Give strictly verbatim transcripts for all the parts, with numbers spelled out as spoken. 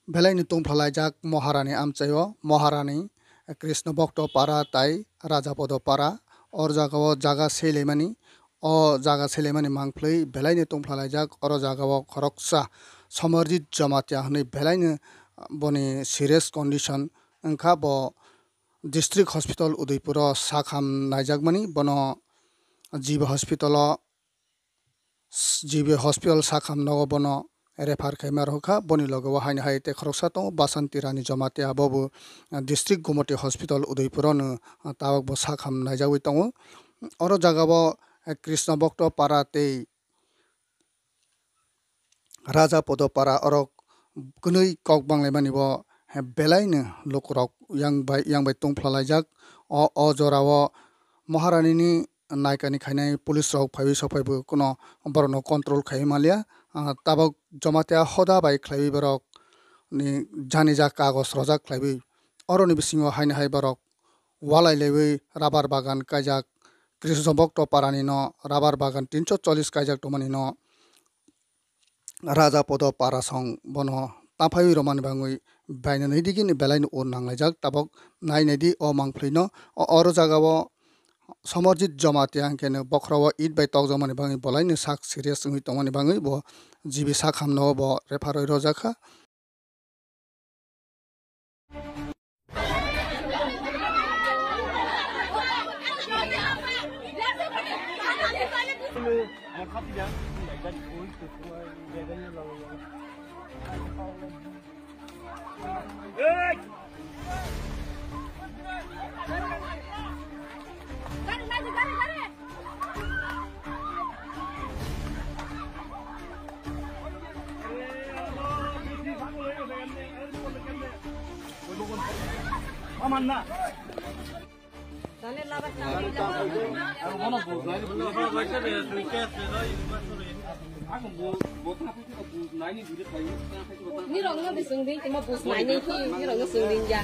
Belaini tongphlalaijak Moharani amchaio, Moharani Krishna Bhakto Para tai Raja Podo Para, o jagao jaga seilaimani, o jaga seilaimani mangphlwi belaini tongphlalaijak, oro jagao khoroksa Samarjit Jamatia hwnwi belaino boni serious condition wngkha, bo District Hospital Udaipuro sakham naijakmani, bono G B Hospital o, G B Hospital sakham nogo bono refer khaima rwkha. Boni logo o haino hai tei khoroksa tongo, Basanti Rani Jamatia, bobo District Gomoti Hospital Udaipuro no tabok bo sakham naijagwi tongo. Oro jagao Krishna Bhakto Para tei Raja Podo Para orok kwnwi kok banglaimani bo, he, belaino lukurok yang bai, yang bai tongphlalaijak. O, o jorao Moharanini naikani khainai police rok phaiwi sophaibo kuno borokno control khaiwi manliya. Ah, tabok Jamatia hoda bai khlaiwi borok ni janija kagos rojak khlaiwi. Oroni bisingo haino hai borok walai lewi rubber bagan kaijak, Krishna Bhakto Parani no rubber bagan tinso chollis kaijak tongmani no Raja Podo Para song bono taphaiwi romani bangwi bainani digini belaino ur nanglaijak. Tabok nai naidi o mangphlwi no, o, oro jagao Samarjit Jamatia hwnkhe no bokhorao it bai tokjakmani bangwi belaino sak serious wngwi tongmani bangwi bo G B sakham no bo refer rwi rwjakha. Nirok no bising di, timo bus nai ni ki, nirok no sing di ya.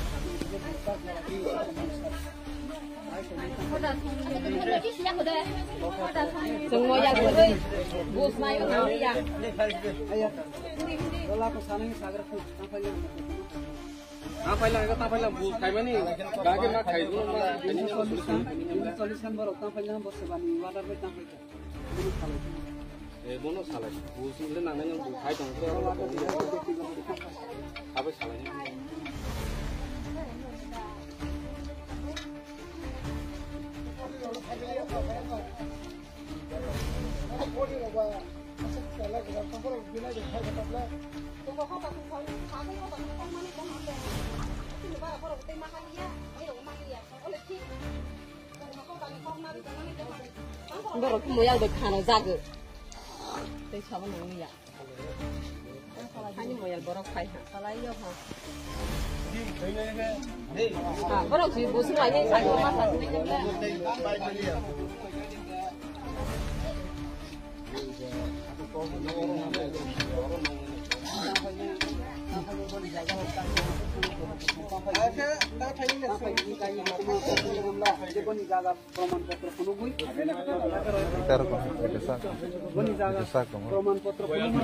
Chwng moyal kwrwi bus nai wngya. Tang paila, tang paila bus kaimani, gage ma khai, ma khai. Solution borok tang paila, borok sebani water bai tang paila. Eh, bono salai. Bus ni le nangnai nang khai tong. Abai salai. Borok moyal bai khana jago. Tei sabo nangya. Ani moyal borok khai ha. Salai yo ha. Ha, borok si bus mai ni khai ma sa. Proman potro phunugwi. Ita rokong, ita sa. Boni jaga. Ita sa kamo. Proman potro phunugwi.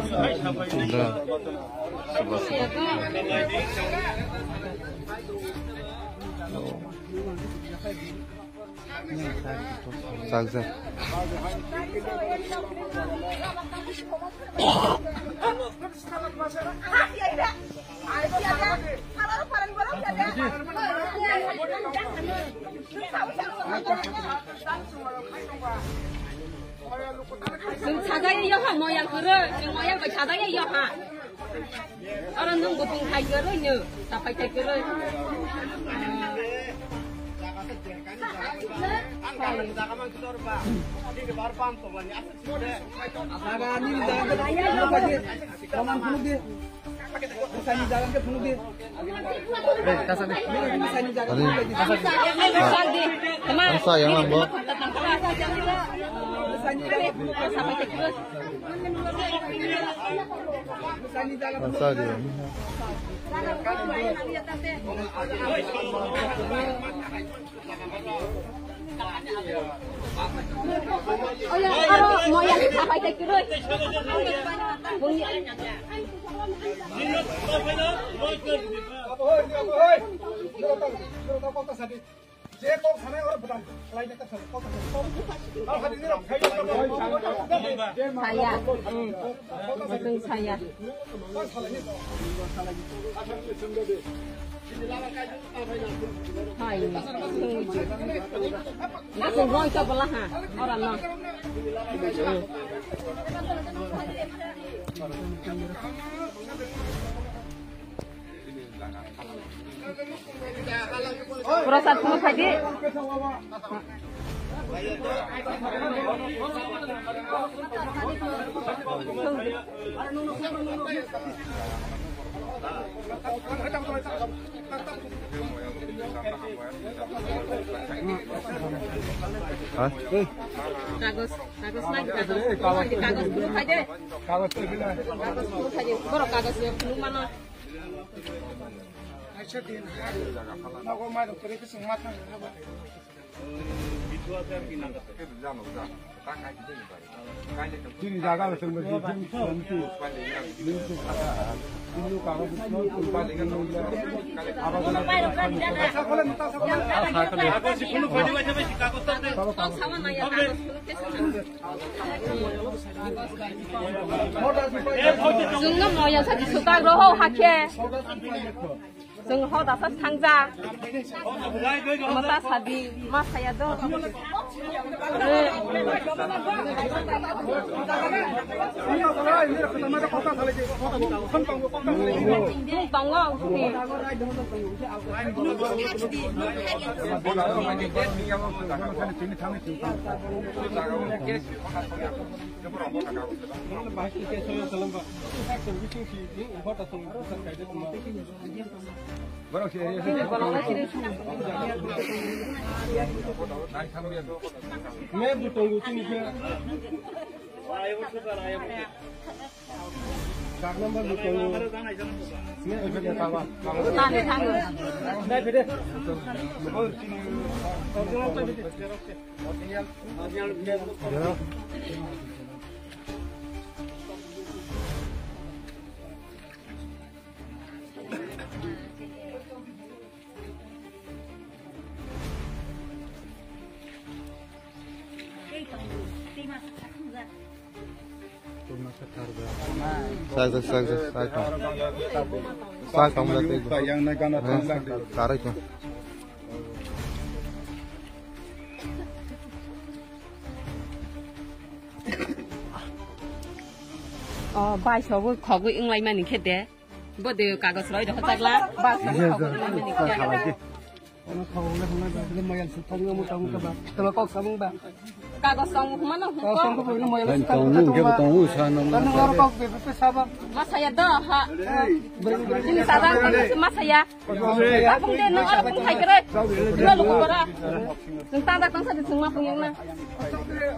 Unda. Subas. Sak, sak. Chwng sajagwi yaha moyal kwrwi, chwng moyal bai sajagwi yaha. Oro nwng bwtwng thai kwrwi nw, tapai thai kwrwi. Jaga nini jaga khe phunuk di. Proman phunuk di. Bwsani jaga khe phunuk di. Bwsani jaga phunuk di. Ang sa yang ang bo. Bwsani jaga phunuk di. Bwsani jaga phunuk di. Ang sa di. Oya, aro moya ni sapai te kiroi. Buni. Je kok sanai oro bwtang khlai de kok sanai, kok sanai. Kok sanai. Kok sanai. Saya. Hmm. Kok sanai. Saya. Kok sanai. Hai. Aku gong ke belah ha. Orang no. Prasad phunuk khai di. Ha? Kagos, kagos lagi, kagos. Kagos phunuk khai di. Kagos phunuk khai di. Borok kagos ya phunuk mano. Acha din. Nago mai doktor ke sung matang. Chini jaga le tengbo di, chini komiti. Chini kago di, chini pali kan nunggu. Chwngno moya sadi swkang roho hakhe. Chwng ho dasa thangja. Mata sadi, ma saya do. Tongo, sini. Me bu tongo chini khe. Card number bu tongo. Me bu tongo. Tani thango. Nai phede. Sak, sak, sak, sak, sak tong. Sak tong, sak tong. Yang naik kanan, eh, sak tong. Karoi tong. O, bai sobo khogwi wnglaimani khe de. Bo de kagos roi de hochakla. Ba sobo khogwi wnglaimani khe. Ano khogwi wnglaimani khe, moyang sutang mo tang ka ba. Tama kok samung ba. Kagos tong humano. Kok tong ko moyang sutang mo tang ba. Tong sana. Tang oro kok be be saba. Masaya do ha. Ini sadang kami masaya. Kapung de no aro pung khai kere. Dua luku bara. Sung tanda tang sa di sung ma pung yang na.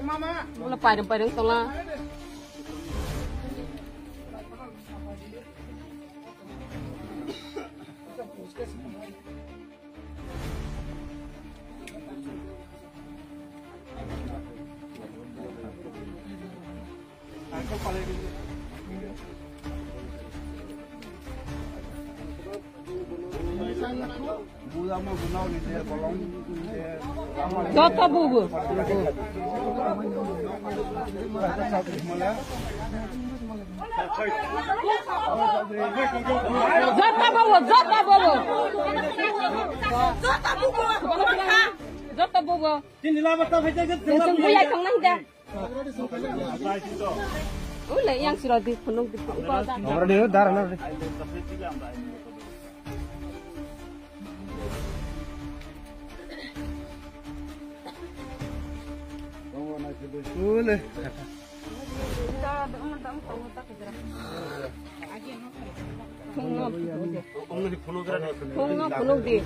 Mama. Mula pairung pairung tola. Joto bubu. Joto bubu, joto bubu. Joto bubu. Joto bubu. Tini lama ta phai jai. Tengtong buyai tong nang da. Ule yang siro di phunuk di phunuk da. Ora de dar na. Ule. Phunuk di.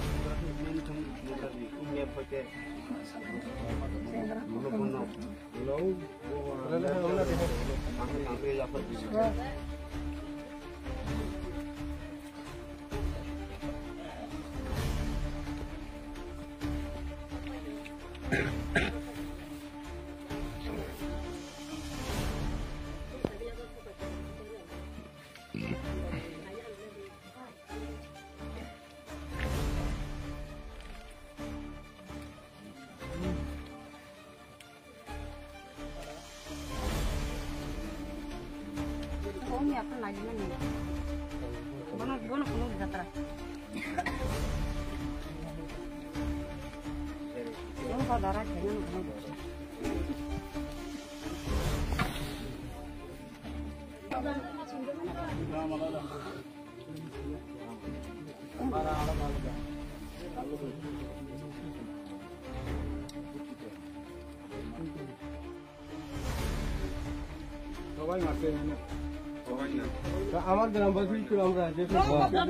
Bono, bono, bono jatra. Bono pa dara khengan bono. সবাই মারছে এখানে। সবাই না। তা আমার গ্রামবাসী একটু আমরা যে সবাই না।